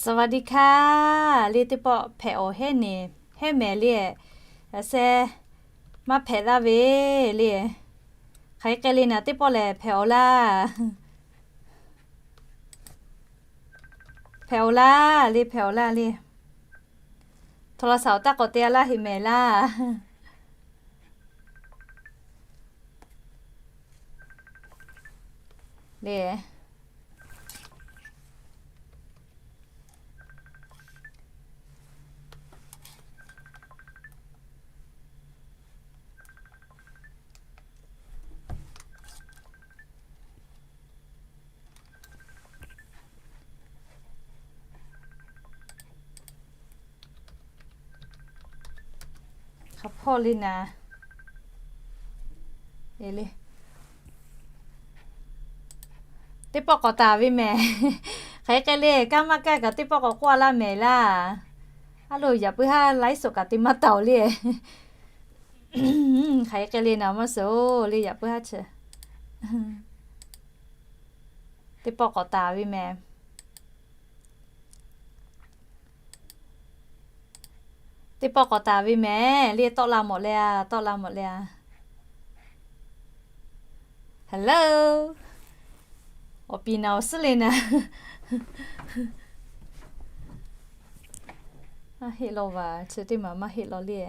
สวัสดีค่ะ le teˇ pawˆ hpehꞈ awˬ heˉ neˬ heˉ mehˍ le. Seh maˇ hpehꞈ laˇ ve le. Hk'aˬ hk'e le naˍ teˇ pawˆ lehˬ hpehꞈ awˬ laˇ. Hpehꞈ awˬ laˇ le, hpehꞈ awˬ laˇ le. โทรศัพท์ taˇ k'awꞈ te a laˇ heˆ mehˍ laˇ le. Hk'a hpawˇ le naˍ. Teˇ pawˆ k'awꞈ taˍ ve mehˍ. Hk'aˬ hk'e le, kanˇ maˇ kaˇ kaꞈ teˇ pawˆ k'awꞈ k'oˆ a laˇ mehˍ laˇ. A loˬ, yaꞈ puiˉ haˉ ไลฟ์สด kaꞈ te maˇ taˍ oˬ le. Hk'aˬ hk'e le naˍ maˇ suhˍ le, yaꞈ puiˉ haˉ chi. Teˇ pawˆ k'awꞈ taˍ ve mehˍ. Teˇ pawˆ k'awꞈ taˍ ve mehˍ le, tawˆ la mawˬ le a, tawˆ la mawˬ le a. Hello. Awˬ piˍ naˍ awˬ suhˉ le naˍ. Maˇ heˆ law vaˬ, chi teˇ maˬ maˇ heˆ law le.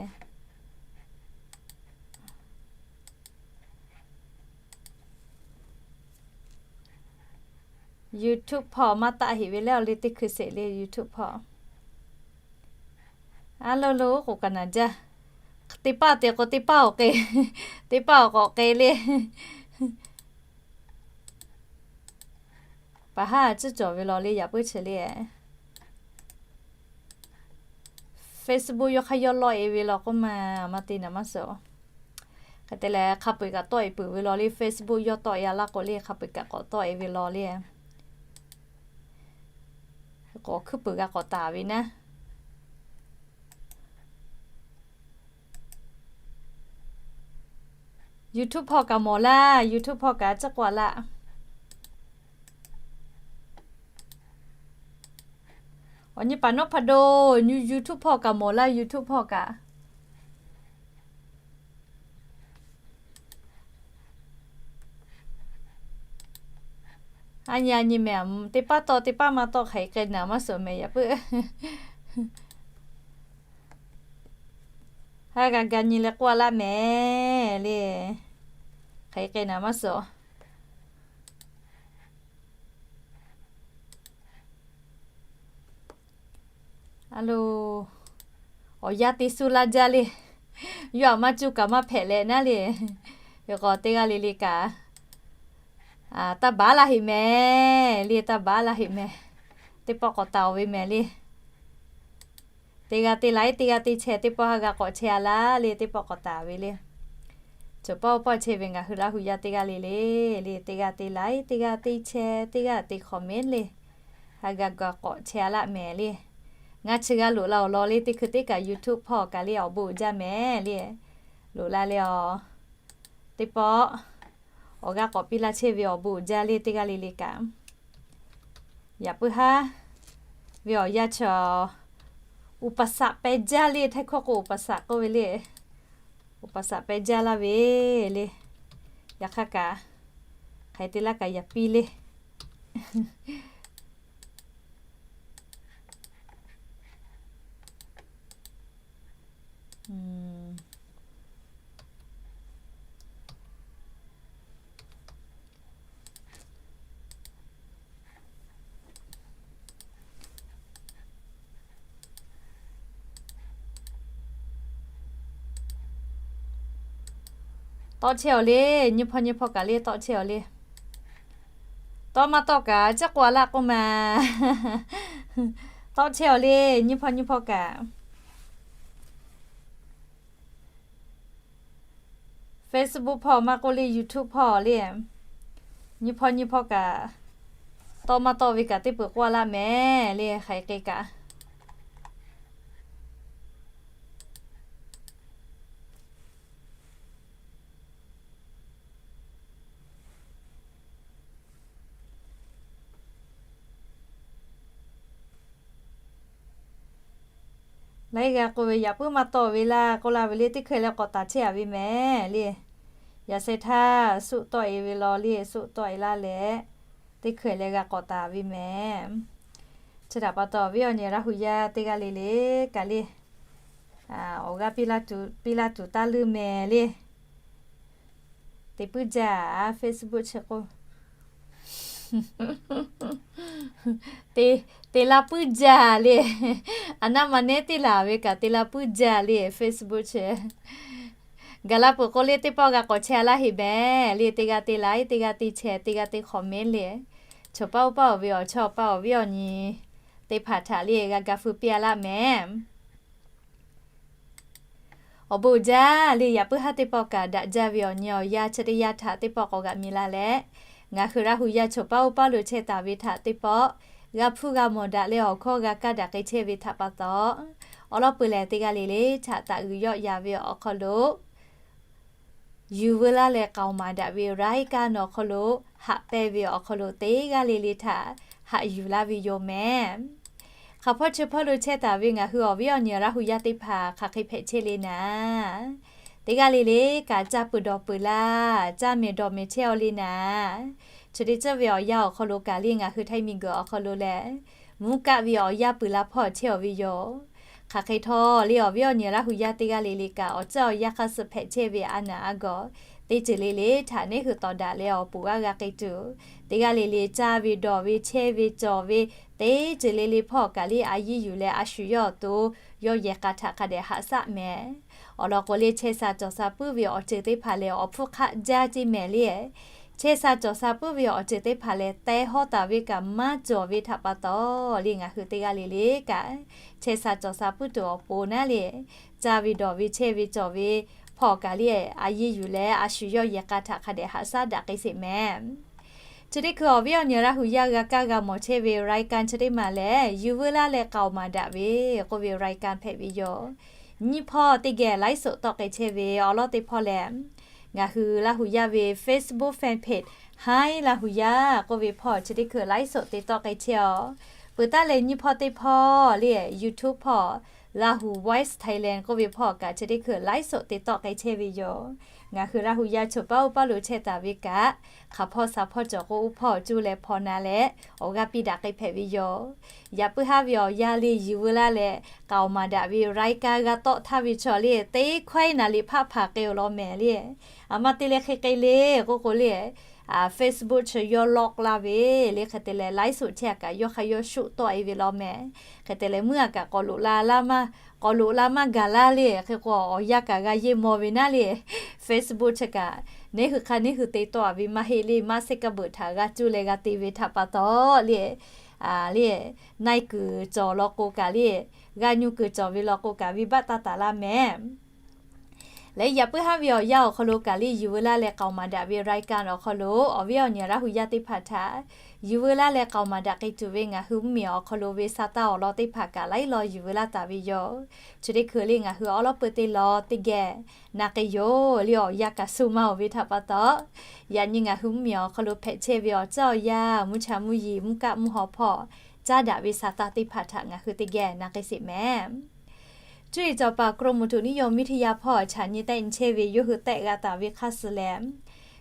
YouTube hpawˇ maˇ taˆ heˆ ve le, awˬ le teˇ hkui sheˍ le YouTube hpawˇ. A lo lo k'o kaꞈ naˍ jaˇ. Teˇ paˆ te k'o teˇ paˆ awˬ k'e, teˇ paˆ awˬ k'awꞈ k'e le. Paˍ haˉ tcuhˉ cawˬ ve law le, yaꞈ puiˉ chi le. Facebook yawˇ hk'aˇ yawˇ lawˆ e ve law k'oˆ ma, maˇ te naˍ maˇ suhˍ. Hk'e te leh hk'a peu-eˬ kaꞈ tawˆ e peuˬ ve law le, Facebook yawˇ tawˆ e a laˇ k'o le, hk'a peu-eˬ kaꞈ k'awꞈ tawˆ e ve law le. K'awꞈ hkuiˉ puiˍ g'a k'awꞈ taˍ ve naˉ. YouTube hpawˇ kaꞈ mawˬ laˇ, YouTube hpawˇ kaꞈ tcuhˉ k'oˆ a laˇ. Awˬ nyi paˍ nawˉ hpaˇ do, YouTube hpawˇ kaꞈ mawˬ laˇ, YouTube hpawˇ kaꞈ. A nyi a nyi mehˍ, teˇ paˆ tawˆ teˇ paˆ maˇ tawˆ hk'aˬ hk'e naˍ maˇ suhˍ mehˍ yaꞈ puiˉ. Haˉ g'a ga nyi leh k'oˆ a laˇ mehˍ le. Hk'aˬ hk'e naˍ maˇ suhˍ. A lo, awˬ yanˇ te suh laˇ jaˇ le. Yawˇ aꞈ maˇ cuˇ kaꞈ maˇ hpehꞈ leh naˉ le. Hk'e k'o teˇ g'aˇ le le kaꞈ, taˇ baˬ laˇ heˆ mehˍ le, taˇ baˬ laˇ heˆ mehˍ. Teˇ pawˆ k'awꞈ taˍ ve mehˍ le. Teˇ g'aˇ te laiˉ, teˇ g'aˇ te chehˇ, teˇ pawˆ haˉ g'a k'awꞈ chehˇ a laˇ le, teˇ pawˆ k'awꞈ taˍ ve le. Cawˬ pawˆ pawˆ chehˇ ve ngaˬ hui Laˇ huˍ yaˇ teˇ g'aˇ le le, le teˇ g'aˇ te laiˉ, teˇ g'aˇ te chehˇ, teˇ g'aˇ te comment le. Haˉ g'a ga k'awꞈ chehˇ a laˇ mehˍ le. Ngaˬ chi g'a loꞈ la awˬ lawn le, teˇ hkui teˇ kaꞈ YouTube hpawˇ kaꞈ le awˬ bon uiˍ jaˇ mehˍ le. Loꞈ la le awˬ. Teˇ pawˆ awˬ g'aˇ k'awꞈ piˇ laˇ chehˇ ve awˬ bon uiˍ jaˇ le, teˇ g'aˇ le le kaꞈ. Yaꞈ puiˉ haˉ ve awˬ yanˇ chi, อุปสรรค pehˬ jaˇ le, Htaiˇ hkawˇ k'o อุปสรรค k'oˆ ve le. อุปสรรค pehˬ jaˇ laˇ ve le. Yaꞈ hk'aˇ kaꞈ, hk'aˬ hk'e te laˇ kaꞈ yaꞈ piˇ le. Tawˆ chehˇ awˬ le, nyiˇ hpawˇ nyiˇ hpawˇ kaꞈ le tawˆ chehˇ awˬ le. Tawˆ maˇ tawˆ kaꞈ caˇ k'oˆ a laˇ k'oˆ ma. Tawˆ chehˇ awˬ le, nyiˇ hpawˇ nyiˇ hpawˇ kaꞈ. Facebook hpawˇ maˇ k'oˆ le, YouTube hpawˇ le, nyiˇ hpawˇ nyiˇ hpawˇ kaꞈ, tawˆ maˇ tawˆ ve kaꞈ teˇ peuˬ k'oˆ a laˇ mehˍ le, hk'aˬ hk'e kaꞈ. Eˉ, g'a k'oˆ ve yaꞈ puiˉ maˇ tawˆ ve laˇ k'oˆ laˇ ve le, teˇ hkui leh k'awꞈ taˍ chehˇ a ve mehˍ le. Yaꞈ sheh htaˇ suˆ tawˆ e ve law le, suˆ tawˆ e laˇ leh, teˇ hkui leh g'a k'awꞈ taˍ ve mehˍ. Chi htaꞈ pa taw, awˬ viˉ awˬ nyi Laˇ hu yaˇ teˇ g'aˇ le le kaꞈ le, awˬ g'aˇ piˇ laˇ tuˬ taˇ leuˇ mehˍ le. Te puiˉ jaˇ, Facebook chi k'o. Te, te la puiˉ jaˇ le. A naˆ ma nehˉ teˇ laˬ ve kaꞈ te la puiˉ jaˇ le Facebook chi. Gaˬ la peuˬ k'o le teˇ pawˆ g'a k'awꞈ chehˇ a laˇ heˆ mehˍ le. Teˇ g'aˇ te like, teˇ g'aˇ te share, teˇ g'aˇ te comment le. Choˬ paˇ oˇ paˇ awˬ ve awˬ chawˇ paˇ awˬ viˉ awˬ nyi teˇ hpaˍ htaꞈ le g'a ga feu piˇ a laˇ mehˍ. Awˬ bon jaˇ le, yaꞈ puiˉ haˉ teˇ pawˆ kaꞈ daꞈ jaˇ ve awˬ nyi awˬ yanˇ chi teˇ yanˇ htaꞈ teˇ pawˆ k'awꞈ g'aꞈ mi la leh, ngaˬ hui Laˇ hu yaˇ choˬ paˇ oˇ paˇ lo chehˇ taˍ ve htaꞈ teˇ pawˆ g'a hpuˇ g'a mawˬ daꞈ leh awˬ hkawˇ g'a kaˇ daꞈ k'ai chehˇ ve htaꞈ pa taw, awˬ lawn peuˬ lehˬ teˇ g'aˇ le le htaꞈ taꞈ g'uiˬ yawˆ yan ve awˬ hk'aw lo yuˬ veu laˇ leh k'aoˍ maˍ daꞈ ve รายการ awˬ hk'aw lo haꞈ pehnˇ ve awˬ hk'aw lo teˇ g'aˇ le le htaꞈ haꞈ yuˬ laˇ ve yoˬ mehˍ. Hk'aˬ hpawˇ chi hpawˇ lo chehˇ taˍ ve ngaˬ hui awˬ viˉ awˬ nyi Laˇ hu yaˇ teˇ hpaˍ hk'aˬ hk'e hpehꞈ chehˇ le naˍ, teˇ g'aˇ le le kaꞈ caˇ peuˬ dawˬ peuˬ laˇ, caˇ mehˍ dawˬ mehˍ chehˇ aw le naˍ. Chi teˇ ceuˬ ve awˬ yanˇ awˬ hk'aw lo kaꞈ le ngaˬ hui Htaiˇ miˬguiˬ awˬ hk'aw lo lehˬ, mvuhˇ kaˆ ve awˬ yanˇ peuˬ la hpawˇ chehˇ aw ve yoˬ. Hk'aˬ hk'e htawˇ le awˬ viˉ awˬ nyi Laˇ hu yaˇ teˇ g'aˇ le le kaꞈ awˬ ceuˬ awˬ yanˇ hk'aˇ suh hpehꞈ chehˇ ve a naˍ a gawˬ teˇ ceuˬ le le htaꞈ neˉ hui tawˍ daꞈ leh awˬ poˍ g'aˇ g'a k'ai tuˬ, teˇ g'aˇ le le caˇ ve dawˬ ve chehˇ ve cawˬ ve teˇ ceuˬ le le hpawˇ kaꞈ le a yiˇ yuˬ leh a shu yawˇ awˬ to yawˇ yehˬ k'a htaꞈ hk'a dehꞈ haꞈ shaˆ mehˍ. Awˬ lawn k'o le chehˇ sha cawˬ sha puiˉ ve awˬ ceuˬ teˇ hpaˍ lehˬ awˬ hpfuhˇ hk'aˆ jaˇ ceˇ mehˍ le. Chehˇ sha cawˬ sha puiˉ ve awˬ ceuˬ teˇ hpaˍ lehˬ teh hawˉ taˍ ve kaꞈ maˇ cawˬ ve htaꞈ pa taw le ngaˬ hui teˇ g'aˇ le le kaꞈ chehˇ sha cawˬ sha puiˉ tuˬ awˬ pon naˉ le, caˇ ve dawˬ ve chehˇ ve cawˬ ve hpawˇ kaꞈ le a yiˇ yuˬ leh a shu yawˇ yehˬ k'a htaꞈ hk'a dehꞈ haꞈ shaˆ daꞈ k'ai sheˍ mehˍ. Chi teˇ hkui awˬ viˉ awˬ nyi Laˇ hu yaˇ g'a kaˇ g'a mawˬ chehˇ ve รายการ chi teˇ maˬ lehˬ yuˬ veu laˇ leh k'aoˍ maˍ daꞈ ve k'oˆ ve รายการ hpehꞈ ve yoˬ. Nyiˇ hpawˇ teˇ geh ไลฟ์สด tawˆ k'ai chehˇ ve awˬ lawn teˇ hpawˇ lehˬ, ngaˬ hui Laˇ hu yaˇ ve Facebook fan page Hi Laˇ hu yaˇ k'oˆ ve hpawˇ chi teˇ hkui ไลฟ์สด te tawˆ k'ai chehˇ aw. Peuˬ taˉ leh nyiˇ hpawˇ teˇ hpawˇ le YouTube hpawˇ Lahu Voice Thailand k'oˆ ve hpawˇ kaꞈ chi teˇ hkui ไลฟ์สด te tawˆ k'ai chehˇ ve yoˬ. Ngaˬ hui Laˇ hu yaˇ choˬ paˇ oˇ paˇ lo chehˇ taˍ ve kaꞈ, hk'aˬ hpawˇ sha hpawˇ cawˬ k'o oˇ hpawˇ cuˇ leh hpaw na leh awˬ g'aˇ piˇ daꞈ k'ai hpehꞈ ve yoˬ. Yaꞈ puiˉ haˉ ve awˬ yanˇ le yuˬ veu laˇ leh k'aoˍ maˍ daꞈ ve รายการ g'a tawˆ htaˇ ve chaw le teˇ hkawehˉ naˍ liꞈ hpaˆ hpaˍ k'ai-o law mehˍ le. A ma te leh hk'e k'ai le k'oˆ k'o le, Facebook chi yawˇ ล็อก laˇ ve le. Hk'e te leh ไลฟ์สด chehˇ a kaꞈ yawˇ hk'a yawˇ shuˆ tawˆ e ve law mehˍ. Hk'e te leh meuˇ a kaꞈ k'awꞈ loꞈ la laˇ maˇ, k'awꞈ loꞈ la maˇ gaˬ laˇ le. Hk'e k'o awˬ yanˇ kaꞈ g'a yeˇ maw ve naˉ le. Facebook chi kaꞈ neˉ hui hk'a neˉ hui te tawˆ a ve maˇ heˆ le. Maˇ sehˉ kaˇ beuꞈ htaꞈ g'a cuˇ leh g'a te ve htaꞈ pa taw le, le, na-e kuiˬ cawˬ law k'o kaꞈ le, g'a nyu kuiˬ cawˬ ve law k'o kaꞈ venˇbaˆ taˇ taˍ laˇ mehˍ. Leh yaꞈ puiˉ haˉ ve awˬ yanˇ awˬ hk'aw lo kaꞈ le yuˬ veu laˇ leh k'aoˍ maˍ daꞈ ve รายการ awˬ hk'aw lo awˬ viˉ awˬ nyi Laˇ hu yaˇ teˇ hpaˍ htaꞈ yuˬ veu laˇ leh k'aoˍ maˍ daꞈ k'ai tuˬ ve ngaˬ hui mvuhˇmiˬ awˬ hk'aw lo ve sa taˇ awˬ lawn teˇ hpaˍ kaꞈ laiˉ law yuˬ veu laˇ taˍ ve yoˬ. Chi teˇ hkui le ngaˬ hui awˉ lawˉ peu teˇ law teˇ geh na k'ai yoˬ le. Awˬ yanˇ kaꞈ suh maˇ-oˬ ve htaꞈ pa taw, yaꞈ nyi ngaˬ hui mvuhˇmiˬ awˬ hk'aw lo hpehꞈ chehˇ ve awˬ ceuˬ awˬ yanˇ mvuhˇ cha mvuhˇ yeˬ mvuhˇ kaˆ mvuhˇ haw hpawˇ caˉ daꞈ ve sa taˇ teˇ hpaˍ htaꞈ ngaˬ hui teˇ geh na k'ai sheˍ mehˍ. Cuˇ yiˍ cawˬ paˍ กรมอุตุนิยมวิทยา hpawˇ chaꞈ nyi tehˆ nyi chehˇ ve yawˇ hui tehˆ g'a taˍ ve hk'aˇ suh lehˬ,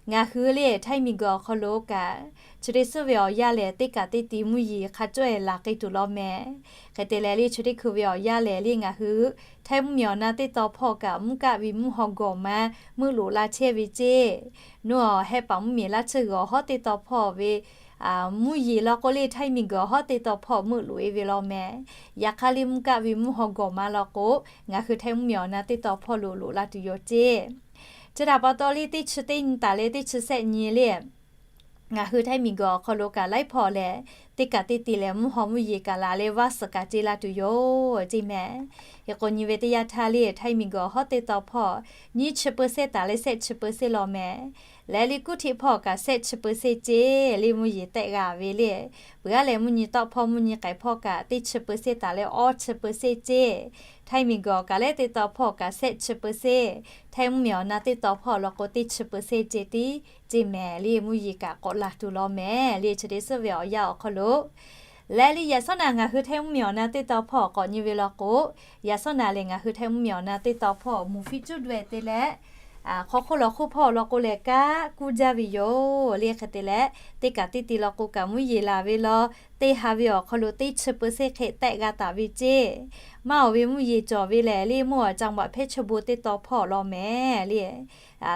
ngaˬ hui le Htaiˇ miˬguiˬ awˬ hk'aw lo kaꞈ chi teˇ suhˉ ve awˬ yanˇ lehˬ teˇ kaꞈ teˇ ti mvuhˇ yeˬ hk'a cawˇ-e laˬ k'ai tuˬ law mehˍ. Hk'e te leh le chi teˇ hkui ve awˬ yanˇ lehˬ le ngaˬ hui Htaiˇ mvuhˇmiˬ awˬ na teˇ taw hpawˇ kaꞈ mvuhˇ kaˆ ve mvuhˇ haw gawˬ ma meuˆ loꞈ la chehˇ ve ceˇ. Nawˬ hehˆ paˍ mvuhˇmiˬ laˇ tsuhˇ g'uiˬ awˬ hawˉ teˇ taw hpawˇ ve mvuhˇ yeˬ law k'o le Htaiˇ miˬguiˬ awˬ hawˉ teˇ taw hpawˇ meuˆ loꞈ e ve law mehˍ. Yaꞈ hk'aˇ le mvuhˇ kaˆ ve mvuhˇ haw gawˬ ma law k'o, ngaˬ hui Htaiˇ mvuhˇmiˬ awˬ na teˇ taw hpawˇ lo loꞈ la tuˬ yoˬ ceˇ. Chi htaꞈ pa taw le teˇ chi teˇ nyi taˍ leh teˇ chi sehˆ nyi le ngaˬ hui Htaiˇ miˬguiˬ awˬ hk'aw lo kaꞈ laiˉ hpawˇ lehˬ, teˇ kaꞈ teˇ ti lehˬ mvuhˇ haw mvuhˇ yeˬ kaꞈ laˬ leh vaˇ suhˍ kaꞈ te la tuˬ yoˬ ceˇ mehˍ. Hk'e k'o nyi ve teˇ yanˇ htaˇ le Htaiˇ miˬguiˬ awˬ hawˉ teˇ taw hpawˇ nyiˇ chi เปอร์เซ็นต์ taˍ leh sehˆ chi เปอร์เซ็นต์ law mehˍ. Leh le kuˉ htiˆ hpawˇ kaꞈ sehˆ chi เปอร์เซ็นต์ ceˇ le mvuhˇ yeˬ tehˆ g'a ve le. Peuˬ aˉ lehˬ mvuhˇ nyi tawˆ hpawˇ mvuhˇ nyi k'ai hpawˇ kaꞈ teˇ chi เปอร์เซ็นต์ taˍ leh awˇ chi เปอร์เซ็นต์ ceˇ. Htaiˇ miˬguiˬ awˬ kaꞈ lehˬ teˇ taw hpawˇ kaꞈ sehˆ chi เปอร์เซ็นต์, Htaiˇ mvuhˇmiˬ awˬ na teˇ taw hpawˇ law k'o teˇ chi เปอร์เซ็นต์ ceˇ tiˉ ceˇ mehˍ le mvuhˇ yeˬ kaꞈ k'awꞈ laˬ tuˬ law mehˍ le chi teˇ suhˉ ve awˬ yanˇ awˬ hk'aw lo Leh liˇ yaꞈ shawˉ naꞈ ngaˬ hui Htaiˇ mvuhˇmiˬ awˬ na teˇ tawn hpawˇ k'awꞈ nyi ve law k'o, yaꞈ shawˉ naꞈ lehˬ ngaˬ hui Htaiˇ mvuhˇmiˬ awˬ na teˇ tawn hpawˇ mvuhˇ fiˉ cuˉ daweh te leh, hk'aw hk'oˆ lawˬ hk'oˆ hpawˇ law k'o lehˬ kaꞈ kuˇ jaˇ ve yoˬ. Liˇ hk'e te leh, teˇ kaꞈ teˇ ti law k'o kaꞈ mvuhˇ yeˬ laˬ ve law, teˇ ha ve awˬ hk'aw lo teˇ chi เปอร์เซ็นต์ hk'e tehˆ g'a taˍ ve ceˇ. Maˇ awˬ ve mvuhˇ yeˬ cawˬ ve lehˬ liˇ mvuhˇ awˬ จังหวัด เพชรบูรณ์ teˇ tawn hpawˇ law mehˍ liˇ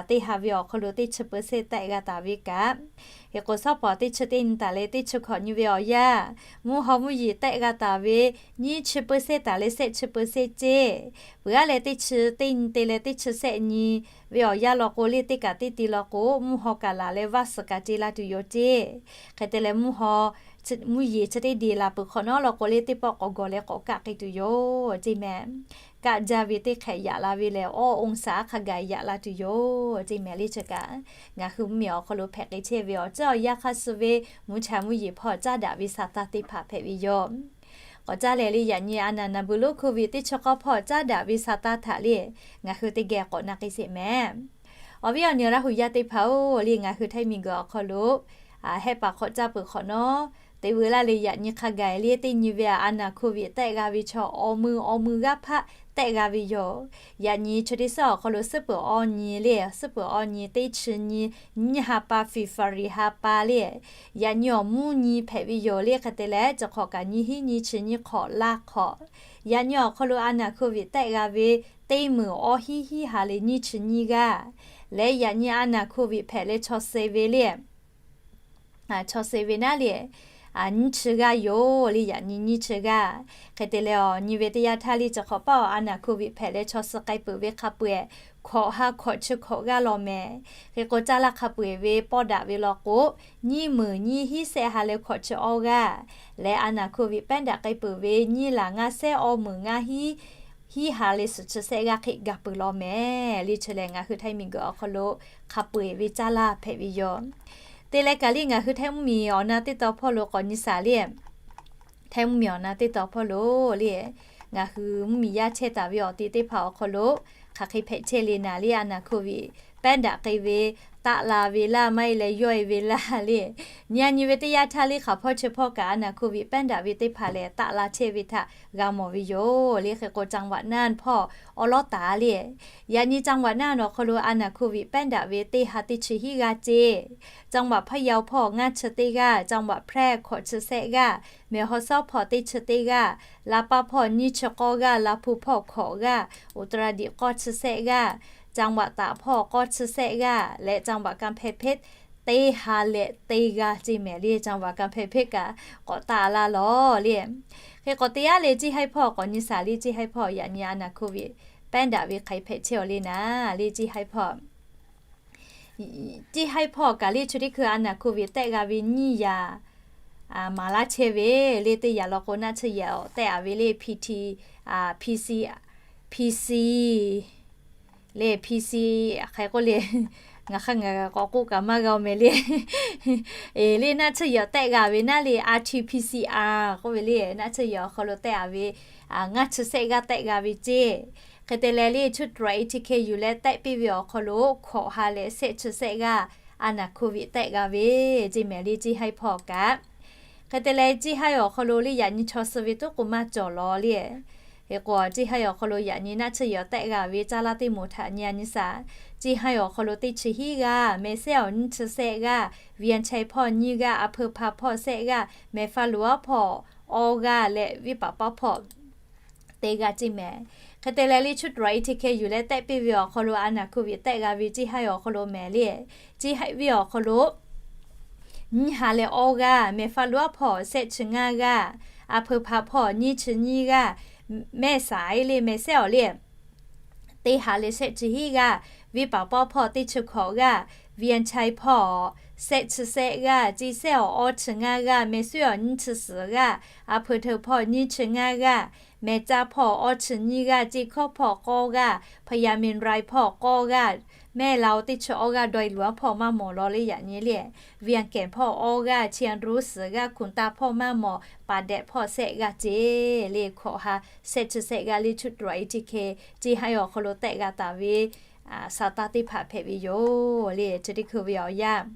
teˇ ha ve awˬ hk'aw lo teˇ chi เปอร์เซ็นต์ tehˆ g'a taˍ ve kaꞈ, hk'e k'o shawˉ pawˍ teˇ chi teˇ nyi taˍ leh teˇ chi hkawꞈ nyi ve awˬ yanˇ, mvuhˇ haw mvuhˇ yeˬ tehˆ g'a taˍ ve nyiˇ chi เปอร์เซ็นต์ taˍ leh shehˆ chi เปอร์เซ็นต์ ceˇ. Peuˬ aˉ leh teˇ chi teˇ nyi te leh teˇ chi shehˆ nyi ve awˬ yanˇ law k'o liˇ teˇ kaꞈ teˇ ti law k'o mvuhˇ haw kaꞈ laˬ leh vaˇ suhˍ kaꞈ ce la tuˬ yoˬ ceˇ. Hk'e te leh mvuhˇ haw mvuhˇ yeˬ chi teˇ deˬ laˬ peuˬ hk'awꞈ nawˉ law k'o liˇ teˇ pawˆ k'awꞈ gawˬ leh k'awꞈ kaˆ k'ai tuˬ yoˬ ceˇ mehˍ. Kaˆ jaˇ ve teˇ hk'ehꞈ yaꞈ la ve lehˬ awˇ องศา hk'a gaˬ yaꞈ la tuˬ yoˬ ceˇ mehˍ. Liˇ chi kaꞈ ngaˬ hui mvuhˇmiˬ awˬ hk'aw lo hpehꞈ k'ai chehˇ ve awˬ ceuˬ awˬ yanˇ hk'aˇ suh ve mvuhˇ cha mvuhˇ yeˬ hpawˇ caˉ daꞈ ve sa taˇ teˇ hpaˍ hpehꞈ ve yoˬ. K'awꞈ caˇ lehˬ liˇ yaꞈ nyi a naˍ naˍ beuˬ lonˉ โควิด teˇ chi k'awˇ hpawˇ caˉ daꞈ ve sa taˇ htaꞈ liˇ ngaˬ hui teˇ geh k'awꞈ na k'ai sheˍ mehˍ. Awˬ viˉ awˬ nyi Laˇ huˍ yaˇ teˇ hpaˍ-oˬ, liˇ ngaˬ hui Htaiˇ miˬguiˬ awˬ hk'aw lo hehˆ paˍ hk'awꞈ caˇ peuˬ hk'awꞈ nawˉ, teˇ veuˬ laˇ leh yaꞈ nyi hk'a gaˬ liˇ teˇ nyi ve a naˍ โควิด tehˆ g'a ve chaw awˬ mui awˬ mui g'aˇ hpaˆ tehˆ g'a ve yoˬ. Yaꞈ nyi chi teˇ suhˉ awˬ hk'aw lo suhˉ peuˬ awˇ nyi liˇ, suhˉ peuˬ awˇ nyi teˇ chi nyi nyiˇ ha pa February ha pa liˇ, yaꞈ nyi awˬ mvuhˇ nyi hpehꞈ ve yoˬ. Liˇ hk'e te leh chi hk'awꞈ kaꞈ nyiˇ hinˉ nyiˇ chi nyiˇ hk'awꞈ laˇ hk'awꞈ, yaꞈ nyi awˬ hk'aw lo a naˍ โควิด tehˆ g'a ve teˇ meunˍ awˇ hinˉ hinˉ ha leh nyiˇ chi nyiˇ g'aˇ, leh yaꞈ nyi a naˍ โควิด hpehꞈ leh chaw suh ve liˇ chaw suh ve naˉ liˇ nyiˇ chi g'aˇ yoˬ. Liˇ yaꞈ nyi nyiˇ chi g'aˇ. Hk'e te leh awˬ nyi ve teˇ yanˇ htaˇ liˇ chi hk'awꞈ paˆ awˬ a naˍ โควิด hpehꞈ leh chaw suh k'ai peuˬ ve hk'a peu-eˬ hkawꞈ ha hkawꞈ chi hkawꞈ g'aˇ law mehˍ. Hk'e k'o caˇ laˇ hk'a peu-eˬ ve pawˇ daꞈ ve law k'o, nyiˇ meunˍ nyiˇ hinˉ shehˆ ha leh hkawꞈ chi awˇ g'aˇ, leh a naˍ โควิด pehˉ daꞈ k'ai peuˬ ve nyiˇ laˬ ngaˇ shehˆ awˇ meunˍ ngaˇ hinˉ hinˉ ha leh suhˍ chi shehˆ g'aˇ hk'e gaˬ peuˬ law mehˍ. Liˇ chi lehˬ ngaˬ hui Htaiˇ miˬguiˬ awˬ hk'aw lo hk'a peu-eˬ ve caˇ laˇ hpehꞈ ve yoˬ. Te leh kaꞈ liˇ ngaˬ hui Htaiˇ mvuhˇmiˬ awˬ na teˇ tawn hpawˇ lo k'awꞈ nyi shaˍ liˇ Htaiˇ mvuhˇmiˬ awˬ na teˇ tawn hpawˇ lo liˇ, ngaˬ hui mvuhˇmiˬ yaˇ chehˇ taˍ ve awˬ ti teˇ hpaˍ awˬ hk'aw lo hk'aˬ hk'e hpehꞈ chehˇ le naˍ liˇ a naˍ โควิด pehˉ daꞈ k'ai ve taˆ la ve laˇ maˇ heˆ leh yawˇ e ve laˇ liˇ. Nyi a nyi ve teˇ yanˇ htaˇ liˇ hk'aˬ hpawˇ chi hpawˇ kaꞈ a naˍ โควิด pehˉ daꞈ ve teˇ hpaˍ lehˬ taˆ la chehˇ ve htaꞈ g'a mawˬ ve yoˬ. Liˇ hk'e k'o จังหวัดน่าน hpawˇ awˉ lawˉ taˍ liˇ. Yaꞈ nyi จังหวัดน่าน awˬ hk'aw lo a naˍ โควิด pehˉ daꞈ ve teˇ ha teˇ chi hiˉ g'aˇ ceˇ. จังหวัดพะเยา hpawˇ ngaˇ chi teˇ g'aˇ, จังหวัดแพร่ hkawꞈ chi shehˆ g'aˇ, Mehˬ haw sawˉ hpawˇ teˇ chi teˇ g'aˇ, Laˇ paˆ hpawˇ nyiˇ chi k'awˇ g'aˇ, Laˇ hpu hpawˇ hkawꞈ g'aˇ, อุตรดิตถ์ k'awˇ chi shehˆ g'aˇ, จังหวัดตาก hpawˇ k'awˇ chi shehˆ g'aˇ leh จังหวัดกำแพงเพชร teˇ ha leh teˇ g'aˇ ceˇ mehˍ liˇ. จังหวัดกำแพงเพชร kaꞈ k'awꞈ taˆ laˇ lawˬ liˇ. Hk'e k'awꞈ te aˉ leh Ceˇ haiˇ hpawˇ k'awꞈ nyi shaˍ liˇ. Ceˇ haiˇ hpawˇ yaꞈ nyi a naˍ โควิด pehˉ daꞈ ve hk'aˬ hk'e hpehꞈ chehˇ awˬ le naˍ liˇ Ceˇ haiˇ hpawˇ Ceˇ haiˇ hpawˇ kaꞈ liˇ chi teˇ hkui a naˍ โควิด tehˆ g'a ve nyiˇ yaꞈ maˍ laˇ chehˇ ve liˇ. Teˇ yaꞈ law k'o naˆ tsuhˇ yehˬ tehˆ a ve liˇ, P T, P C, P C liˇ, P C, hk'e k'oˆ le, ngaˬ hk'a ngaˬ k'awꞈ k'oˆ kaꞈ maˇ g'a mehˍ liˇ. Eˬ liˇ naˆ tsuhˇ yehˬ tehˆ g'a ve naˉ liˇ, R T P C R k'oˆ ve liˇ naˆ tsuhˇ yehˬ awˬ hk'aw lo tehˆ a ve ngaˇ chi shehˆ g'aˇ tehˆ g'a ve ceˇ. Hk'e te leh liˇ ชุดตรวจ เอทีเค yuˬ leh tehˆ piˇ ve awˬ hk'aw lo hkawꞈ ha leh shehˆ chi shehˆ g'aˇ a naˍ โควิด tehˆ g'a ve ceˇ mehˍ liˇ Ceˇ haiˇ hpawˇ kaꞈ. Hk'e te leh Ceˇ haiˇ awˬ hk'aw lo liˇ yaꞈ nyi chaw suh ve toˉ k'o maˇ cawˬ lawˬ liˇ. Hk'e k'o Ceˇ haiˇ awˬ hk'aw lo yaꞈ nyi naˆ tsuhˇ yehˬ tehˆ g'a ve caˇ laˇ teˇ moˍ htaꞈ nyi a nyi shaˍ. Ceˇ haiˇ awˬ hk'aw lo teˇ chi hiˉ g'aˇ, Mehˬ sehˉ awˬ nyiˇ chi shehˆ g'aˇ, Vian Chai hpawˇ nyiˇ g'aˇ, A hpeu hpa hpawˇ shehˆ g'aˇ, Mehˬ fa luˬ aˉ hpawˇ awˇ g'aˇ leh Viˉ paˍ paˉ hpawˇ teˇ g'aˇ ceˇ mehˍ. Hk'e te leh liˇ ชุดตรวจ เอทีเค yuˬ leh tehˆ piˇ ve awˬ hk'aw lo a naˍ โควิด tehˆ g'a ve Ceˇ haiˇ awˬ hk'aw lo mehˍ liˇ. Ceˇ haiˇ ve awˬ hk'aw lo nyiˇ ha leh awˇ g'aˇ, Mehˬ fa luˬ aˉ hpawˇ shehˆ chi ngaˇ g'aˇ, A hpeu hpa hpawˇ nyiˇ chi nyiˇ g'aˇ, Mehˬ saiˉ liˇ Mehˬ sehˉ awˬ liˇ teˇ ha leh shehˆ chi hiˉ g'aˇ, Viˉ paˍ paˉ hpawˇ teˇ chi hkawꞈ g'aˇ, Vian Chai hpawˇ shehˆ chi shehˆ g'aˇ, Ceˇ sehˉ awˬ awˇ chi ngaˇ g'aˇ, Mehˬ suˉ awˬ nyiˇ chi suhˍ g'aˇ, A hpeu hteu hpawˇ nyiˇ chi ngaˇ g'aˇ, Mehˬ caˇ hpawˇ awˇ chi nyiˇ g'aˇ, Ceˇ hkawˇ hpawˇ k'awˇ g'aˇ, Hpaˍ yaˍ miˬ rai hpawˇ k'awˇ g'aˇ, Mehˬ laˬ teˇ chi awˇ g'aˇ, dawˇ i luˬ aˉ hpawˇ maˇ mawˬ lawˬ liˇ yaꞈ nyi liˇ. Vian kehˬ hpawˇ awˇ g'aˇ, Chi a ru suhˍ g'aˇ, Hkunˍ taˇ hpawˇ maˇ mawˬ, Paˍ dehꞈ hpawˇ shehˆ g'aˇ ceˇ liˇ. Hkawꞈ ha shehˆ chi shehˆ g'aˇ liˇ ชุดตรวจ เอทีเค Ceˇ haiˇ awˬ hk'aw lo tehˆ g'a taˍ ve sa taˇ teˇ hpaˍ hpehꞈ ve yoˬ liˇ. Chi teˇ hkui ve awˬ yanˇ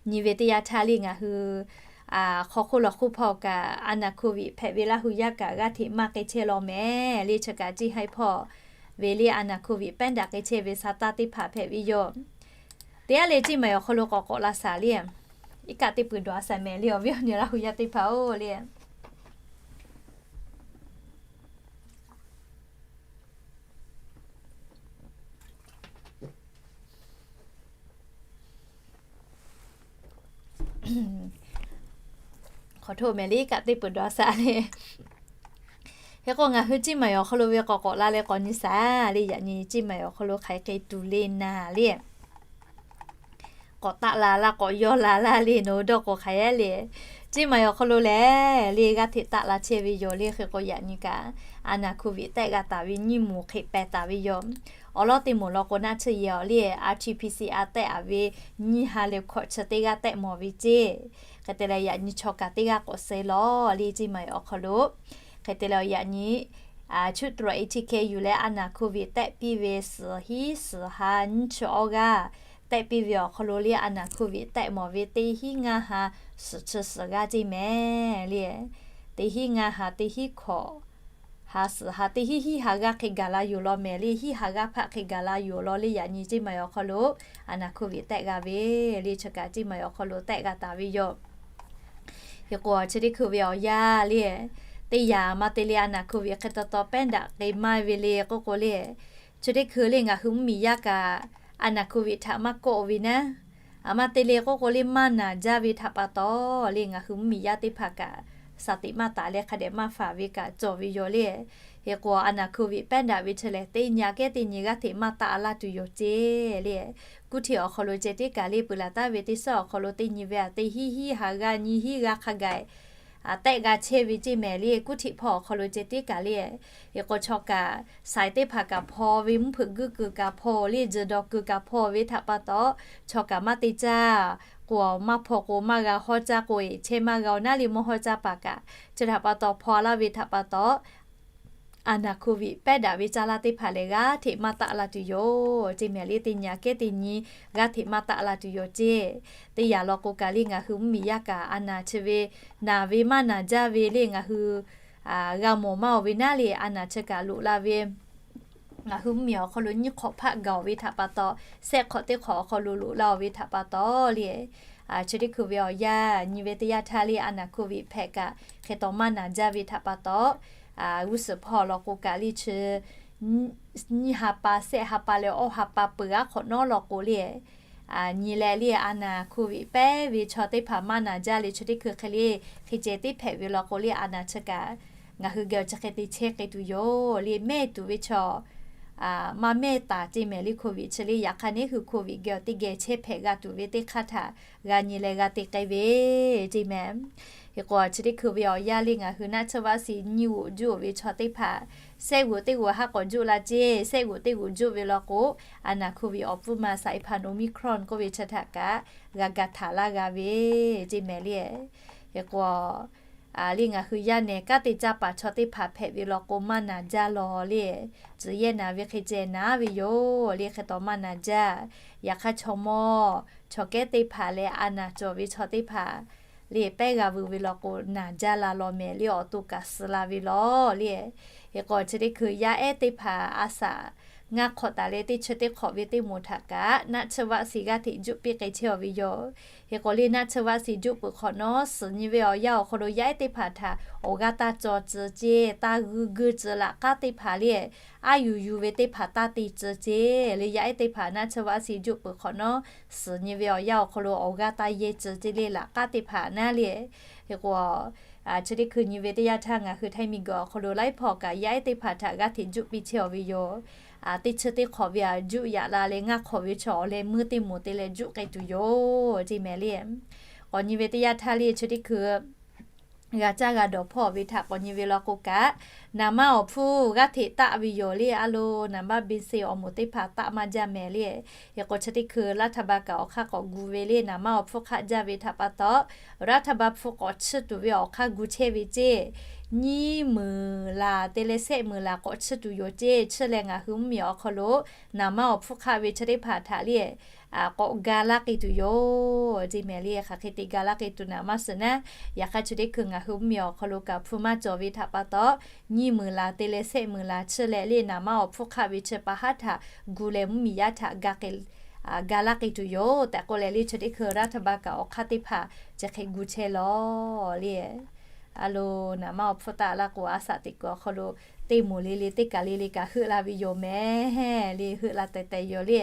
nyi ve teˇ yanˇ htaˇ liˇ ngaˬ hui hk'aw hk'oˆ lawˬ hk'oˆ hpawˇ kaꞈ a naˍ โควิด hpehꞈ ve Laˇ hu yaˇ kaꞈ g'aˇ hteꞈ maˇ k'ai chehˇ law mehˍ le. Chi kaꞈ Ciˇ haiˉ hpawˇ ve le a naˍ โควิด pehˉ daꞈ k'ai chehˇ ve sa taˇ teˇ hpaˍ hpehꞈ ve yoˬ. Teˇ g'aˇ le Ciˇ Maiˍ awˬ hk'aw lo k'awꞈ k'awꞈ la shaˍ le. Iˉ kaˆ teˇ pui dawˬ a shaˍ mehˍ le awˬ viˉ awˬ nyi Laˇ hu yaˇ teˇ hpaˍ-oˬ le. Hk'aw htoˆ mehˍ le iˉ kaˆ teˇ pui dawˬ a shaˍ le. Hk'e k'o ngaˬ hui Ciˇ Maiˍ awˬ hk'aw lo ve k'awꞈ k'awꞈ la leh k'awꞈ nyi shaˍ le. Yaꞈ nyi Ciˇ Maiˍ awˬ hk'aw lo hk'aˬ hk'e tuˬ le naˍ le. K'awꞈ taˆ la laˇ k'awꞈ yawˇ la laˇ le nawˬ hui dawˇ k'o hk'aˬ hk'e le. Ciˇ Maiˍ awˬ hk'aw lo lehˬ le g'aˇ hteꞈ taˆ la chehˇ ve yoˬ le. Hk'e k'o yaꞈ nyi kaꞈ a naˍ โควิด tehˆ g'a taˍ ve nyiˇ moˍ hk'e pehˬ taˍ ve yoˬ. Awˬ lawˉ teˇ moˍ law k'o naˆ tsuhˇ yehˬ awˬ le R T P C R tehˆ a ve nyiˇ ha leh hkawꞈ chi teˇ g'aˇ tehˆ mawˬ ve ceˇ. Hk'e te leh yaꞈ nyi chaw kaꞈ teˇ g'aˇ k'awꞈ suh lawˬ le Ciˇ Maiˍ awˬ hk'aw lo. Hk'e te leh yaꞈ nyi chuˆ tawˆ A T K yuˬ leh a naˍ โควิด tehˆ piˇ ve suhˍ hiˉ suhˍ ha nyiˇ chi awˇ g'aˇ tehˆ piˇ ve awˬ hk'aw lo le a naˍ โควิด tehˆ mawˬ ve teˇ hiˉ ngaˇ ha suhˍ chi suhˍ g'aˇ ceˇ mehˍ le. Teˇ hiˉ ngaˇ ha teˇ hiˉ hkawꞈ ha suhˍ ha teˇ hiˉ hiˉ ha g'aˇ hk'e gaˬ la yoˬ law mehˍ le. Hiˉ ha g'aˇ hpaˆ hk'e gaˬ la yoˬ law le. Yaꞈ nyi Ciˇ Maiˍ awˬ hk'aw lo a naˍ โควิด tehˆ g'a ve le. Chi kaꞈ Ciˇ Maiˍ awˬ hk'aw lo tehˆ g'a taˍ ve yoˬ. Hk'e k'o chi teˇ hkui ve awˬ yanˇ le teˇ yanˇ maˇ te le a naˍ โควิด hk'e taw taw pehˉ daꞈ k'ai maˇ ve le k'oˆ k'o le, chi teˇ hkui le ngaˬ hui mvuhˇmiˬ yaˇ kaꞈ a naˍ โควิด htaꞈ maˇ kawˆ ve naˉ, a maˇ te le k'oˆ k'o le maˇ naˬ jaˇ ve htaꞈ pa taw le ngaˬ hui mvuhˇmiˬ yaˇ teˇ hpaˍ kaꞈ สติ maˇ taˍ leh hk'a dehꞈ maˇ faˍ ve kaꞈ cawˬ ve yoˬ le. Hk'e k'o a naˍ โควิด pehˉ daꞈ ve chi lehˬ teˇ nyi aꞈ kehˉ teˇ nyi g'aˇ hteꞈ maˇ taˆ laˇ tuˬ yoˬ ceˇ le. Kuˇ hteꞈ awˬ hk'aw lo ceh tiˉ kaꞈ le peuˬ laˬ taˍ ve teˇ suhˉ awˬ hk'aw lo teˇ nyi ve aꞈ teˇ hiˉ hiˉ ha g'aˇ nyi hiˉ g'aˇ hk'a gaˬ tehˆ g'a chehˇ ve ceˇ mehˍ le. Kuˇ hteꞈ hpawˇ awˬ hk'aw lo ceh tiˉ kaꞈ le, hk'e k'o chaw kaꞈ saiˍ teˇ hpaˍ kaꞈ hpaw ve, mvuhˇ hpeuꞈ guiˇ kuiˬ kaꞈ hpaw le, jehˬ dawˬ kuiˬ kaꞈ hpaw ve htaꞈ pa taw, chaw kaꞈ maˇ te caˇ k'o maˇ hpaw k'o maˇ g'a hawˉ caˇ k'o eˬ chehˇ maˇ g'a-oˬ naˉ le mawˇ hawˉ caˇ paˍ kaꞈ chi htaꞈ pa taw hpaw laˇ ve htaꞈ pa taw, a naˍ โควิด pehˉ daꞈ ve caˇ laˇ teˇ hpaˍ lehˬ g'aˇ hteꞈ maˇ taˆ la tuˬ yoˬ ceˇ mehˍ le. Teˇ nyi aꞈ kehˉ teˇ nyi g'aˇ hteꞈ maˇ taˆ la tuˬ yoˬ ceˇ. Teˇ yanˇ law k'o kaꞈ le ngaˬ hui mvuhˇmiˬ yaˇ kaꞈ a naˍ chi ve naˬ ve maˇ naˬ jaˇ ve le ngaˬ hui g'a mawˬ maˇ-oˬ ve naˉ le a naˍ chi kaꞈ loꞈ la ve ngaˬ hui mvuhˇmiˬ awˬ hk'aw lo nyiˇ hk'awꞈ hpaˆ gaˬ-oˬ ve htaꞈ pa taw, sehˆ hk'awꞈ teˇ hk'awꞈ awˬ hk'aw lo loꞈ la-oˬ ve htaꞈ pa taw le, chi teˇ hkui ve awˬ yanˇ nyi ve teˇ yanˇ htaˇ le a naˍ โควิด hpehꞈ kaꞈ hk'e taw maˇ naˬ jaˇ ve htaꞈ pa taw, g'uˇ suhˍ hpawˇ law k'o kaꞈ le chi nyiˇ ha pa, sehˆ ha pa leh awˇ ha pa peuˬ aˉ hk'awꞈ nawˉ law k'o le, nyi leh le a naˍ โควิด pehˉ ve chaw teˇ hpaˍ maˇ naˬ jaˇ le chi teˇ hkui hk'e le hk'e ceh tiˉ hpehꞈ ve law k'o le a naˍ chi kaꞈ ngaˬ hui geh-oˬ chi hk'e te chehˇ k'ai tuˬ yoˬ le. Mehˇ tuˬ ve chaw maˇ mehˇ taˍ ceˇ mehˍ le โควิด chi le. Yaꞈ hk'aˇ neˉ hui โควิด geh-oˬ teˇ geh chehˇ hpehꞈ g'a tuˬ ve teˇ hk'aˇ htaꞈ g'a nyi leh g'a te k'ai ve ceˇ mehˍ. Hk'e k'o chi teˇ hkui ve awˬ yanˇ le ngaˬ hui naˆ tsuhˇ vaˆ shiˍ nyiˇ g'oꞈ juˆ-oˬ ve chaw teˇ hpaˍ sehˆ g'oꞈ teˇ g'oꞈ haˉ k'awꞈ juˆ la ceˇ. Sehˆ g'oꞈ teˇ g'oꞈ juˆ ve law k'o a naˍ โควิด awˬ pfuhˇ ma saiˍ hpaˍ Omicron k'oˆ ve chi htaꞈ kaꞈ g'a ga htaˍ laˇ g'a ve ceˇ mehˍ le. Hk'e k'o le ngaˬ hui yaˇ nehˬ kanˉ te caˇ paˍ chaw teˇ hpaˍ hpehꞈ ve law k'o maˇ naˬ jaˇ law le. Tcuh yehˇ naˍ ve hk'e ceh naˍ ve yoˬ le. Hk'e taw maˇ naˬ jaˇ. Yaꞈ hk'aˇ chaw mawˇ chaw kehˉ teˇ hpaˍ leh a naˍ cawˬ ve chaw teˇ hpaˍ le pehˉ g'a veuˬ ve law k'o naˬ jaˇ la law mehˍ le. Awˬ to kaꞈ suh la ve law le. Hk'e k'o chi teˇ hkui yaˇ ehˉ teˇ hpaˍ a shaꞈ ngaˇ hk'awꞈ taˍ leh teˇ chi teˇ hk'awꞈ ve teˇ moˍ htaꞈ kaꞈ naˆ tsuhˇ vaˆ shiˍ g'aˇ hteꞈ juˆ piˇ k'ai chehˇ-oˬ ve yoˬ. Hk'e k'o le naˆ tsuhˇ vaˆ shiˍ juˆ peuˬ hk'awꞈ nawˉ suhˍ nyi ve awˬ yanˇ awˬ hk'aw lo yaˇ ehˉ teˇ hpaˍ htaꞈ awˬ g'aˇ taˇ caw tcuh ceˇ, taˇ g'uiˇ guiˇ tcuh laꞈ k'aˉ teˇ hpaˍ le aˉ yuˬ yuˬ ve teˇ hpaˍ taˇ te tcuh ceˇ le. Yaˇ ehˉ teˇ hpaˍ naˆ tsuhˇ vaˆ shiˍ juˆ peuˬ hk'awꞈ nawˉ suhˍ nyi ve awˬ yanˇ awˬ hk'aw lo awˬ g'aˇ taˇ yehˇ tcuh ceˇ le laꞈ k'aˉ teˇ hpaˍ naˉ le. Hk'e k'o chi teˇ hkui nyi ve teˇ yanˇ htaˇ ngaˬ hui htaiˇ miˬguiˬ awˬ hk'aw lo laiˉ hpawˇ kaꞈ yaˇ ehˉ teˇ hpaˍ htaꞈ g'aˇ hteꞈ juˆ piˇ chehˇ-oˬ ve yoˬ. Teˇ chi teˇ hk'awꞈ ve aꞈ juˆ yaꞈ la leh ngaˇ hk'awꞈ ve chaw awˬ leh meuˇ teˇ moˍ te leh juˆ k'ai tuˬ yoˬ ceˇ mehˍ le. K'awꞈ nyi ve teˇ yanˇ htaˇ le chi teˇ hkui g'a caˇ g'a dawˬ hpawˇ ve htaꞈ k'awꞈ nyi ve law k'o kaꞈ, naˍ manˇ awˬ hpfuhˇ g'aˇ hteꞈ taˆ ve yoˬ le. A lo naˍ manˇ เบนซิน awˬ moˍ teˇ hpaˍ taˆ maˇ jaˇ mehˍ le. Hk'e k'o chi teˇ hkui รัฐบาล kaꞈ awˬ hk'aˇ k'awꞈ gu ve le naˍ manˇ awˬ hpfuhˇ hk'aˆ jaˇ ve htaꞈ pa taw, รัฐบาล hpfuhˇ k'awꞈ chiˇ tuˬ ve awˬ hk'aˇ gu chehˇ ve ceˇ. Nyiˇ meunˍ laˬ te leh sehˆ meunˍ laˬ k'awꞈ chiˇ tuˬ yoˬ ceˇ. Chiˇ leh ngaˬ hui mvuhˇmiˬ awˬ hk'aw lo naˍ manˇ awˬ hpfuhˇ hk'aˆ ve chi teˇ hpaˍ htaꞈ le k'awꞈ ga laˇ k'ai tuˬ yoˬ ceˇ mehˍ le. Hk'aˬ hk'e te ga laˇ k'ai tuˬ naˍ maˇ shiˍ naˉ, yaꞈ hk'aˇ chi teˇ hkui ngaˬ hui mvuhˇmiˬ awˬ hk'aw lo kaꞈ hpu maˇ cawˬ ve htaꞈ pa taw, nyiˇ meunˍ laˬ te leh shehˆ meunˍ laˬ chi leh le naˍ maˇ awˬ hpfuhˇ hk'aˆ ve chi pa haˉ htaꞈ gu leh mvuhˇmiˬ yaˇ htaꞈ ga laˇ k'ai tuˬ yoˬ tehꞈ k'oˆ leh le chi teˇ hkui รัฐบาล kaꞈ awˬ hk'aˇ teˇ hpaˍ chi hk'e gu chehˇ lawˬ le. A lo, naˍ maˇ awˬ hpfuhˇ taˆ laˇ k'o, a shaꞈ teꞈ kuiˬ awˬ hk'aw lo teˇ moˍ le le teˇ kaˬ le le kaꞈ heuˆ la ve yoˬ mehˍ le, heuˆ la teh teh yoˬ le.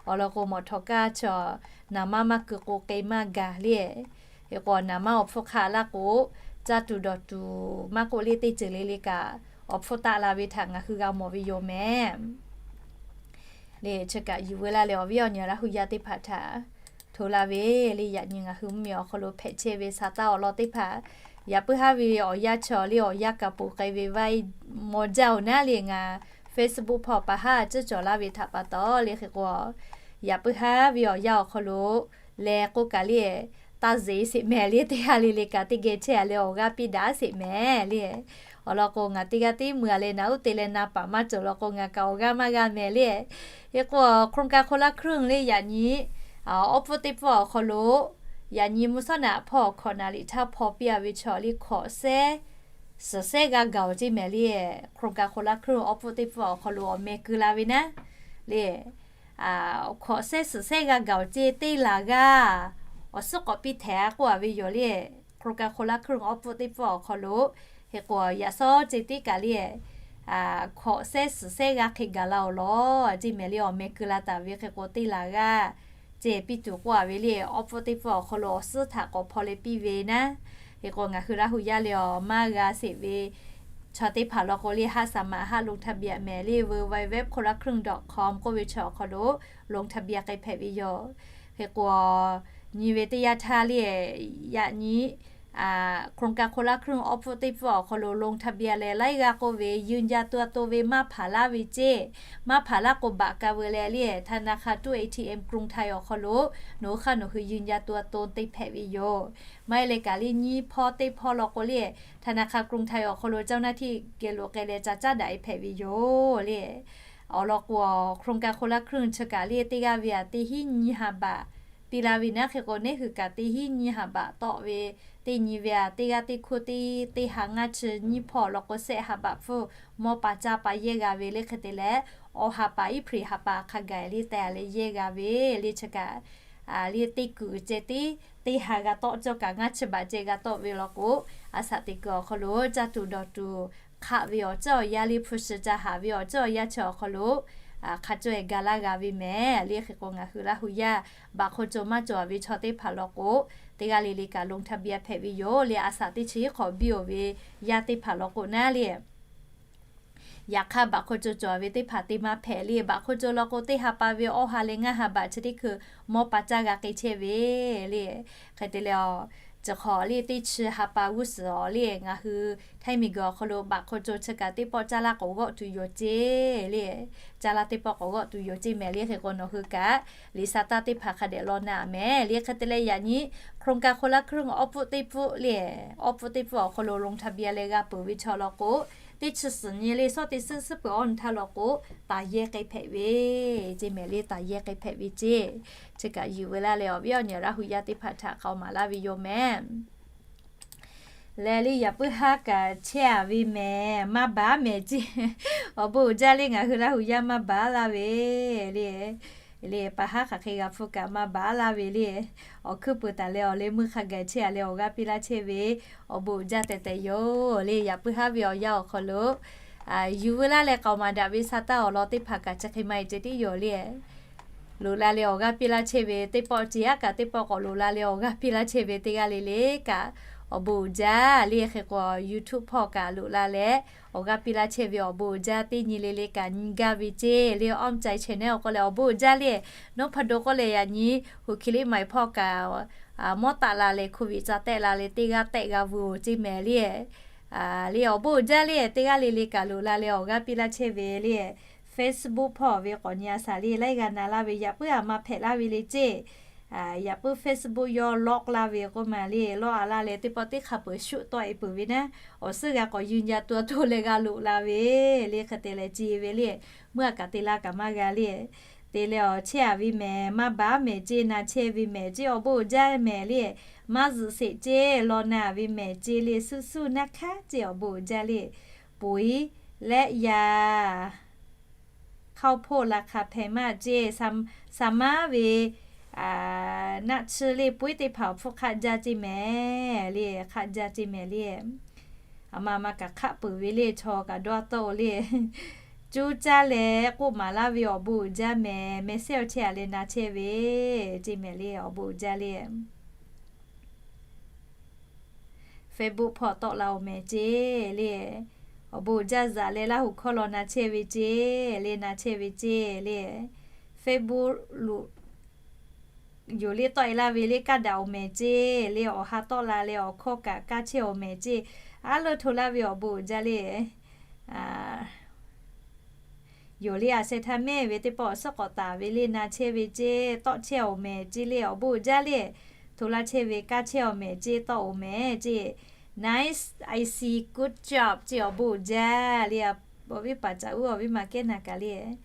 Awˬ lawn k'o, mawˬ htawꞈ kaˇ chaw naˍ maˇ maˇ keu k'o k'e maˇ gaˬ le. Hk'e k'o, naˍ maˇ awˬ hpfuhˇ hk'aˆ laˇ k'o, caˇ tuˬ dawˬ tuˬ maˇ k'oˆ le, teˇ ceuˬ le le kaꞈ awˬ hpfuhˇ taˆ la ve htaꞈ ngaˬ hui g'a mawˬ ve yoˬ mehˍ le. Chi kaꞈ yuˬ veu laˇ leh awˬ viˉ awˬ nyi Laˇ hu yaˇ teˇ hpaˍ htaꞈ hto laˇ ve le. Yaꞈ nyi ngaˬ hui mvuhˇmiˬ awˬ hk'aw lo hpehꞈ chehˇ ve sa taˇ awˬ lawn teˇ hpaˍ, yaꞈ puiˉ haˉ ve awˬ yanˇ chaw le awˬ yanˇ kaꞈ ponˬ k'ai ve vaˇ maw jaˇ-oˬ naˉ le. Ngaˬ Facebook hpawˇ pa haˉ tcuhˉ cawˬ laˇ ve htaꞈ pa taw le hk'e k'o, yaꞈ puiˉ haˉ ve awˬ yanˇ awˬ hk'aw lo leh k'oˆ kaꞈ le, taˇ zeꞈ sheˍ mehˍ le. Teˇ g'aˇ le le kaꞈ teˇ geh chehˇ-a leh awˬ g'aˇ piˇ daꞈ sheˍ mehˍ le. Awˬ lawn k'o, ngaˬ teˇ g'aˇ tiˉ mui-a leh naˬ uˉ te leh na paˍ maˇ cawˬ lawn k'o, ngaˬ kaꞈ awˬ g'aˇ maˇ g'a mehˍ le. Hk'e k'o, โครงการคนละครึ่ง le yaꞈ nyi awˉ pfuhˇ teˇ pfuhˇ awˬ hk'aw lo, yaꞈ nyi mvuhˇ shawˉ naꞈ hpawˇ hkawꞈ naˍ riˍ htaˇ hpaw piˇ-a ve chaw le hkawꞈ sehˉ suhˍ sehˉ g'a gaˬ-oˬ ceˇ mehˍ le. โครงการคนละครึ่ง awˉ pfuhˇ teˇ pfuhˇ awˬ hk'aw lo awˬ meh keu la ve naˉ le, hkawꞈ sehˉ suhˍ sehˉ g'a gaˬ-oˬ ceˇ, teˇ laˬ g'aˇ awˬ suhˉ k'awꞈ piˇ htehꞈ k'oˆ-a ve yoˬ le. โครงการคนละครึ่ง awˉ pfuhˇ teˇ pfuhˇ awˬ hk'aw lo, hk'e k'o, yaꞈ sawˉ ceh tiˉ kaꞈ le, hkawꞈ sehˉ suhˍ sehˉ g'a hk'e gaˬ la-oˬ lawˬ ceˇ mehˍ le. Awˬ meh keu la taˍ ve hk'e k'o, teˇ laˬ g'aˇ ceh piˇ tuˬ k'oˆ-a ve le. Awˉ pfuhˇ teˇ pfuhˇ awˬ hk'aw lo awˬ suhˉ htaꞈ k'awꞈ hpaw leh piˇ ve naˉ, hk'e k'o, ngaˬ hui Laˇ hu yaˇ le awˬ maˇ g'a sheˍ ve chaw teˇ hpaˍ lawn k'o le, haˆ saˍ maˍ haˆ ลงทะเบียน mehˍ le, www คนละครึ่ง dot com k'oˆ ve chi awˬ hk'aw lo ลงทะเบียน k'ai hpehꞈ ve yoˬ. Hk'e k'o, nyi ve teˇ yanˇ htaˇ le, yaꞈ nyi โครงการคนละครึ่ง awˉ pfuhˇ teˇ pfuhˇ awˬ hk'aw lo ลงทะเบียน leh laiˉ g'aˇ k'oˆ ve ยืนยันตัวตน ve maˇ hpanˍ laˇ ve ceˇ, maˇ hpanˍ laˇ k'o, baꞈ ka veu leh le, ธนาคาร ตู้ เอทีเอ็ม กรุงไทย awˬ hk'aw lo nawˬ hui hk'aˇ nawˬ hui ยืนยันตัวตน te hpehꞈ ve yoˬ. Maˇ heˆ leh kaꞈ le, nyiˇ hpawˇ teˇ hpawˇ lawn k'o le, ธนาคารกรุงไทย awˬ hk'aw lo เจ้าหน้าที่ geh lo k'ai leh ca caˉ daꞈ-e hpehꞈ ve yoˬ le. Awˬ lawn k'o, โครงการคนละครึ่ง chi kaꞈ le, teˇ g'aˇ ve aꞈ teˇ hinˉ nyiˇ ha baꞈ piˇ laˇ ve naˉ. Hk'e k'o, neˉ hui kaꞈ teˇ hinˉ nyiˇ ha baꞈ tawˆ ve, teˇ nyi ve aꞈ teˇ g'aˇ teˇ hkawˇ teˇ, teˇ ha ngaˇ chi nyiˇ hpawˇ lawn k'o, sehˆ ha baꞈ hpfuhˇ mawˇ pa caˇ pa yehˇ g'a ve le. Hk'e te leh, awˬ ha paˍ iˉ hpriˍ ha paˍ hk'a gaˬ le tehꞈ leh yehˇ g'a ve le. Chi kaꞈ le, teˇ kuiˬ ceh tiˉ teˇ ha g'a tawˆ cawˇ kaꞈ, ngaˇ chi baꞈ ceh g'a tawˆ ve lawn k'o, a shaꞈ teꞈ kuiˬ awˬ hk'aw lo caˇ tuˬ dawˬ tuˬ hk'aˆ ve awˬ ceuˬ awˬ yanˇ le, hpu shi ca haˍ ve awˬ ceuˬ awˬ yanˇ chi awˬ hk'aw lo hk'a cawˇ-e ga laˇ g'a ve mehˍ le. Hk'e k'o, ngaˬ hui Laˇ hu yaˇ บัตรคนจน maˇ cawˬ ve chaw teˇ hpaˍ lawn k'o, teˇ g'aˇ le le kaꞈ ลงทะเบียน hpehꞈ ve yoˬ le. A shaꞈ teˇ chi hiˉ hk'awꞈ biˇ-oˬ ve yaˇ teˇ hpaˍ lawn k'o naˉ le, yaꞈ hk'aˇ บัตรคนจน cawˬ ve teˇ hpaˍ te maˇ hpehꞈ le. บัตรคนจน lawn k'o, teˇ ha pa ve awˇ ha leh ngaˇ ha baꞈ chi teˇ hkui mawˇ pa caˇ g'a k'ai chehˇ ve le. Hk'e te leh, chi hk'awꞈ le teˇ chi ha pa g'uˇ suhˍ awˬ le, ngaˬ hui Htaiˇ miˬguiˬ awˬ hk'aw lo บัตรคนจน chi kaꞈ teˇ pawˆ caˇ laˇ k'awꞈ g'awˆ tuˬ yoˬ ceˇ le. Caˇ laˇ teˇ pawˆ k'awꞈ g'awˆ tuˬ yoˬ ceˇ mehˍ le. Hk'e k'o, nawˬ hui kaꞈ liꞈ sa taˇ teˇ hpaˍ hk'a dehꞈ law na mehˍ le. Hk'e te leh, yaꞈ nyi โครงการคนละครึ่ง awˉ pfuhˇ teˇ pfuhˇ le, awˉ pfuhˇ teˇ pfuhˇ awˬ hk'aw lo ลงทะเบียน leh g'a peuˬ ve chaw lawn k'o, teˇ chi suhˍ nyi le sawˉ teˇ suhˉ peuˬ awˇ nyi htaˇ lawn k'o, taˍ yehˇ k'ai hpehꞈ ve ceˇ mehˍ le. Taˍ yehˇ k'ai hpehꞈ ve ceˇ. Chi kaꞈ yuˬ veu laˇ leh awˬ viˉ awˬ nyi Laˇ hu yaˇ teˇ hpaˍ htaꞈ k'aoˍ maˍ laˇ ve yoˬ mehˍ. Leh le, yaꞈ puiˉ haˉ kaꞈ chehˇ-a ve mehˍ, maˇ baˬ mehˍ ceˇ. Awˬ bon uiˍ jaˇ le, ngaˬ hui Laˇ hu yaˇ maˇ baˬ laˇ ve le. Le, pa haˉ hk'aˬ hk'e g'a hpfuhˇ kaꞈ maˇ baˬ laˇ ve le. Awˬ hkuiˉ puiˍ taˍ leh awˬ leh meuˇ hk'a gaˬ chehˇ-a leh awˬ g'aˇ piˇ laˇ chehˇ ve, awˬ bon uiˍ jaˇ tehꞈ tehꞈ yoˬ le. Yaꞈ puiˉ haˉ ve awˬ yanˇ awˬ hk'aw lo yuˬ veu laˇ leh k'aoˍ maˍ daꞈ ve sa taˇ awˬ lawn teˇ hpaˍ kaꞈ chi hk'e maˇ heˆ ceh tiˉ yoˬ le. Loꞈ la leh awˬ g'aˇ piˇ laˇ chehˇ ve teˇ pawˆ ceˇ aˉ kaꞈ teˇ pawˆ k'awꞈ loꞈ la leh awˬ g'aˇ piˇ laˇ chehˇ ve teˇ g'aˇ le le kaꞈ, awˬ bon uiˍ jaˇ le. Hk'e k'o, YouTube hpawˇ kaꞈ loꞈ la leh awˬ g'aˇ piˇ laˇ chehˇ ve awˬ bon uiˍ jaˇ. Teˇ nyi le le kaꞈ nyi gaˇ ve ceˇ le. Awˇ mvuh cai chehˇ neˉ awˬ k'oˆ leh awˬ bon uiˍ jaˇ le. Nawˉ hpaˇ do k'oˆ leh yaꞈ nyi hui hki liˇ maiˍ hpawˇ kaꞈ mawˇ taˆ la leh hku viꞈ ca tehˆ la leh teˇ g'aˇ tehˆ g'a vuiˬ-oˬ ceˇ mehˍ le. Le, awˬ bon uiˍ jaˇ le. Teˇ g'aˇ le le kaꞈ loꞈ la leh awˬ g'aˇ piˇ laˇ chehˇ ve le. Facebook hpawˇ ve k'awꞈ nyi a shaˍ le, laiˉ g'aˇ na laˇ ve, yaꞈ puiˉ aꞈ maˇ hpehꞈ laˇ ve le ceˇ. Yaꞈ puiˉ Facebook yawˇ lawˆ laˇ ve k'oˆ ma le, lawˆ-a laˇ leh teˇ pawˆ teˇ hk'a peuˬ shuˆ tawˆ-e peuˬ ve naˉ, awˬ suhˉ g'a k'awꞈ yuˬ nyi a to a to leh g'a loꞈ la ve le. Hk'e te leh ceˇ ve le, meuˇ aꞈ kaꞈ te laˇ kaꞈ maˇ g'a le. Te leh awˬ chehˇ a ve mehˍ, maˇ baˬ mehˍ ceˇ, na chehˇ ve mehˍ ceˇ, awˬ bon uiˍ jaˇ mehˍ le. Maˇ zuhꞈ sheˍ ceˇ, law na ve mehˍ ceˇ le, suˆ suˆ naˇ hkaˉ ceˇ, awˬ bon uiˍ jaˇ le. Puiˉ leh yaˇ ข้าวโพดราคาแพงมาก ceˇ, saˍ maˉ ve naˆ chi le puiˉ teˇ hpaˍ awˬ hpfuhˇ hk'aˆ jaˇ ceˇ mehˍ le, hk'aˆ jaˇ ceˇ mehˍ le. A ma ma kaꞈ hk'aˆ peuˬ ve le, chaw kaꞈ dawˇ tawˆ-o le. Cuˇ caˇ leh k'oˆ maˍ laˇ ve awˬ bon uiˍ jaˇ mehˍ, mehˍ sehˉ awˬ chehˇ a leh na chehˇ ve ceˇ mehˍ le, awˬ bon uiˍ jaˇ le. Facebook hpawˇ tawˆ la-oˬ mehˍ ceˇ le. Awˬ bon uiˍ jaˇ, zaꞈ leh Laˇ huˍ hkawˇ law na chehˇ ve ceˇ le, na chehˇ ve ceˇ le. Facebook lo yoˬ le tawˆ-e laˇ ve le, kaˇ daꞈ-oˬ mehˍ ceˇ le, awˬ ha tawˆ la leh awˬ hkawˇ kaꞈ kaˇ chehˇ-oˬ mehˍ ceˇ. A leuˇ hto laˇ ve awˬ bon uiˍ jaˇ le. Yoˬ le a sheh htaˇ mehˇ ve teˇ pawˆ awˬ suhˉ k'awꞈ taˍ ve le, na chehˇ ve ceˇ, tawˆ chehˇ-oˬ mehˍ ceˇ le, awˬ bon uiˍ jaˇ le. Hto laˇ chehˇ ve kaˇ chehˇ-oˬ mehˍ ceˇ, tawˆ-oˬ mehˍ ceˇ. Nice, I see, good job ceˇ, awˬ bon uiˍ jaˇ le. Awˬ viˉ paˍ caꞈ uˉ awˬ viˉ ma kehˉ na kaꞈ le,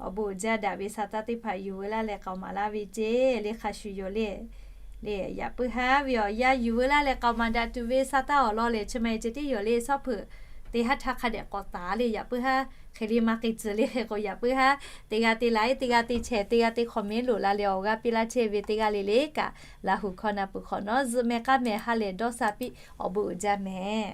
awˬ bon uiˍ jaˇ. Daꞈ ve sa taˇ teˇ hpaˍ yuˬ veu laˇ leh k'aoˍ maˍ laˇ ve ceˇ le, hk'a shuˍ yoˬ le. Le yaꞈ puiˉ haˉ ve awˬ yanˇ yuˬ veu laˇ leh k'aoˍ maˍ daꞈ tuˬ ve sa taˇ awˬ lawn lehˬ, chi ma-e ceh tiˉ yoˬ le. Shawˉ hpeuꞈ teˇ haˉ htaˇ hk'a dehꞈ k'awꞈ taˍ le. Yaꞈ puiˉ haˉ hk'e le maˇ k'ai tcuh le. Hk'e k'o yaꞈ puiˉ haˉ teˇ g'aˇ te like, teˇ g'aˇ te share, teˇ g'aˇ te comment loꞈ la leh awˬ g'aˇ piˇ laˇ chehˇ ve teˇ g'aˇ le le kaꞈ, Laˇ huˍ hkawˇ na peuˬ hk'awꞈ nawˉ zuhꞈ mehˍ k'aˇ mehˍ ha lehˬ dawˇ sha piˇ, awˬ bon uiˍ jaˇ mehˍ.